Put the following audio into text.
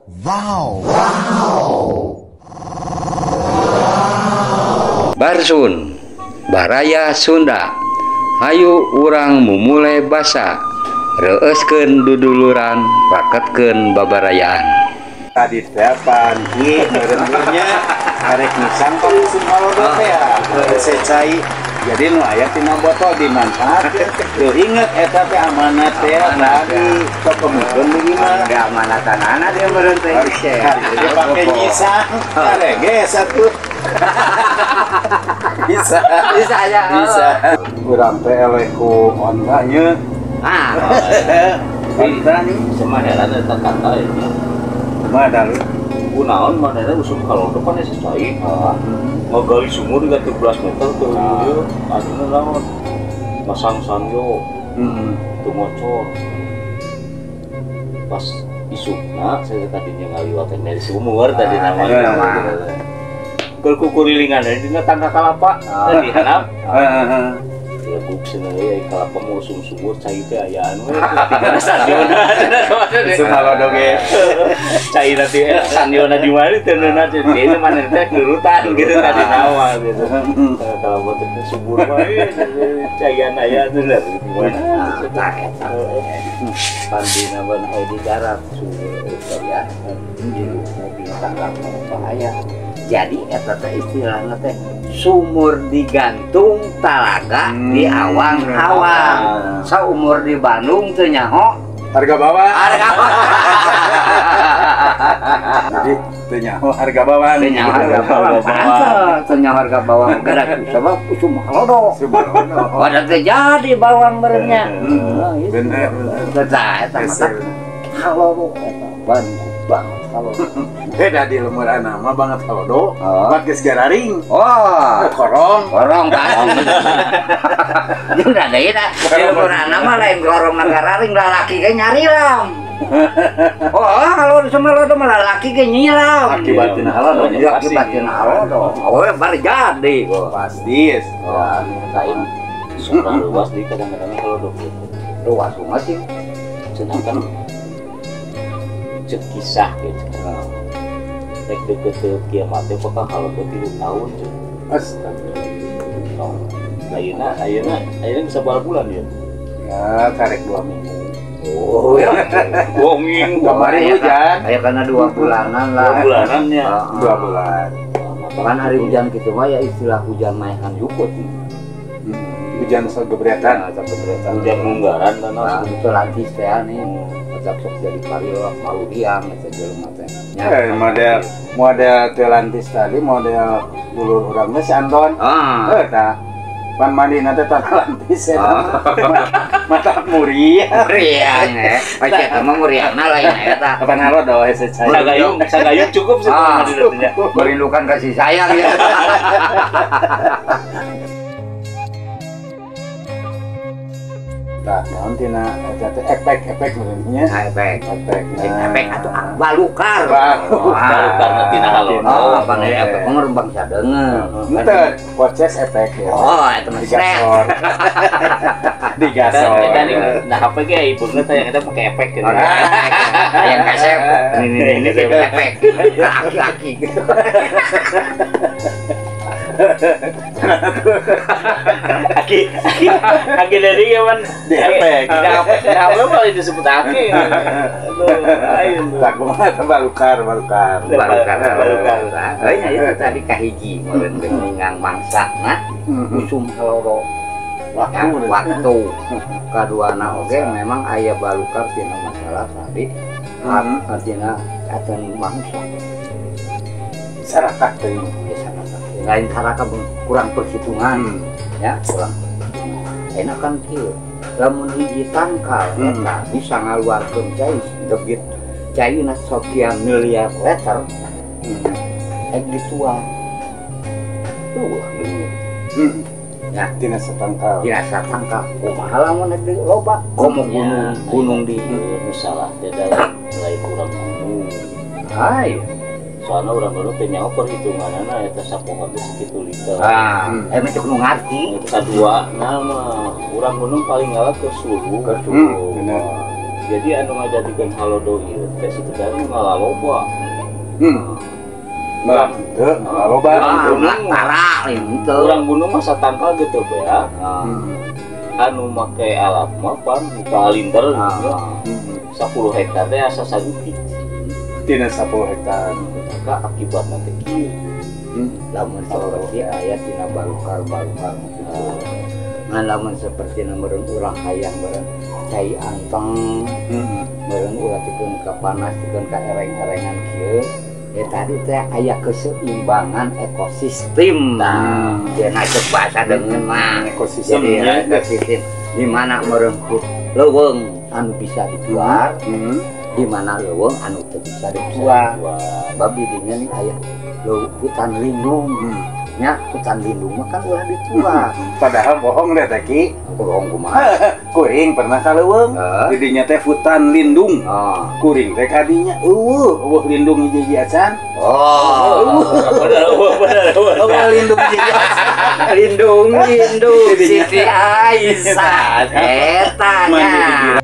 Wow. Barsun, Baraya Sunda. Hayu urang mumule basa, reueuskeun duduluran, raketkeun babarayaan. Tadi teh pagi meureunnya arek nisang ka musim halodo teh ya. Hese cai. Jadi nu aya tina botol dimanfaatkeun. Teu inget eta teh amanat teh tadi sok kemukeun di imah. Da amanatanana dia meureun teh. Jadi pake nyisang kareges atuh. Bisa. Bisa aja. Bisa. Urang teh eleh ku onta nya. Ah. Onta nih sama heran eta kata ya. Kumaha dalu? Kunaon manehna usum halodo pan hese cai. Ngagali sumur hingga 13 meter tuh ieu anu naon masang sanyo. Teu ngocor. Pas isukna saya tadinya ngaliwatan dari sumur tadi namanya. Keur kukurilingan dina tangka kalapa di handap. Leguk cenah euy kalapa mau usum sumur cai teh ayaan we tinggal sandiona. Usum halodo ge. Cai nanti sandiona di mana teh neuna teh ieu maneh teh nurutan gitu tadi nawa gitu. Kalapa teh subur wae caian aya teh lah gitu. Tah eta. Pandina ban aya di darat sumur ya. Di mobil tangga bahaya. Jadi eta teh istilahna teh sumur digantung talaga di awang-awang. Saumur di Bandung teu nyaho harga bawang. Harga bawang. Jadi teu nyaho harga bawang. Teu nyaho harga bawang. Pantes teu nyaho harga bawang geura sabab usum halodo. Wadah teh jadi bawang meureunnya. Bener. Tah eta mah halodo eta Bandung banget halodo. Beda di lemur nama banget halodo. Buat geus gararing. Oh, korong. Korong pasti. Jeung da deui da. Di lemur nama lain korong gararing lalaki ge nyarilam. Oh, kalau sama halodo mah lalaki ge nyiram. Akibatina halodo. Ya akibatina halodo. Oh, bar jadi. Pasti. Oh, lain suka luas di kadang-kadang halodo. Luas mah sih. Cenah kan cek kisah gitu. Rek deket ke kiamat teh bakal halodo 3 tahun cuy. Astaga. Ayeuna ayeuna ayeuna bisa berapa bulan ya? Ya, karek 2 minggu. Oh, ya. 2 minggu. Kemarin hujan. Kayak karena 2 bulanan lah. 2 bulanannya. 2 bulan. Kan hari hujan gitu mah ya istilah hujan maehan jukut. Hujan sagebretan. Sagebretan. Hujan munggaran tanah. Nah, itu lantis teh nih. Sok jadi parilok mau diam eta jelema teh. Model model telantis tadi model dulur urang teh si Anton. Heuh tah. Pan mandina teh lantis eta. Mata muriang. Muriang eh. Pasti eta mah muriangna lain eta. Pan halodo hese cai. Sagayung, sagayung cukup sih mandina teh. Merindukan kasih sayang ya. Tah, naon tina eta teh efek-efek meureun nya. Efek. Efek. Efek atuh balukar. Balukar na tina halodo. Oh, pan efek mah bangsa deungeun. Henteu, proses efek ya. Oh, eta mah stres. Digasor. Eta nah apa ge ibunya teh yang eta pakai efek gitu. Yang kasep ini efek. Laki-laki. Aki aki dari kan di efek. Apa paling disebut aki. Aduh, ayo. Tak kumaha balukar, balukar. Balukar, balukar. Heuh nya itu tadi kahiji meureun ninggang mangsana usum halodo. Waktu waktu kaduana oge memang aya balukar tina masalah tadi artina atan mangsa. Sarakah teuing. Lain saraka kurang perhitungan ya kurang perhitungan enak kan kieu lamun hiji tangkal eta bisa ngaluarkeun cai debit caina sekian miliar liter ek dituang tuh ya tina satangkal tina satangkal kumaha lamun di loba komo gunung gunung di nu salah teh lain kurang gunung hayu soalnya orang baru teh nyaho perhitunganana eta sapoho teh sakitu liter. Ah, emang cek nu ngarti. Kadua nama urang gunung paling ngalah ke Sulu. Ke Sulu. Bener. Jadi anu ngajadikeun halodo ieu teh sebenarnya ngalaloba. Nah, teu loba. Ah, Gunung. tara itu. Urang gunung mah satangkal gitu ya. Ah. Anu make alat mah pan buka linter gitu ya. Ah. 10 hektar teh asa saeutik. Tina 10 hektar. Maka akibat nanti kieu. Lamun seperti aya tina balukar-balukar gitu. Ngan lamun seperti meureun urang hayang meureun cai anteng, meureun ulah tikeun ka panas, tikeun ka ereng-erengan kieu. Ya tadi teh aya keseimbangan ekosistem. Nah, dia cek bahasa deungeun mah. Ekosistem. Jadi ya, ekosistem di mana meureun leuweung anu bisa dituar, di mana leuweung anu teu bisa dituar. Bab di dinya nih aya leuweung hutan lindung. Nya hutan lindung mah kan ulah dituar. Padahal bohong deh teh, Ki. Bohong kumaha? Kuring pernah ka leuweung. Heeh. Di dinya teh hutan lindung. Oh. Kuring teh kadinya euweuh, euweuh lindung hiji-hiji acan. Oh. Bener, bener, bener. Euweuh lindung hiji acan. Lindung lindung Siti Aisyah. Eta Mandi nya. di.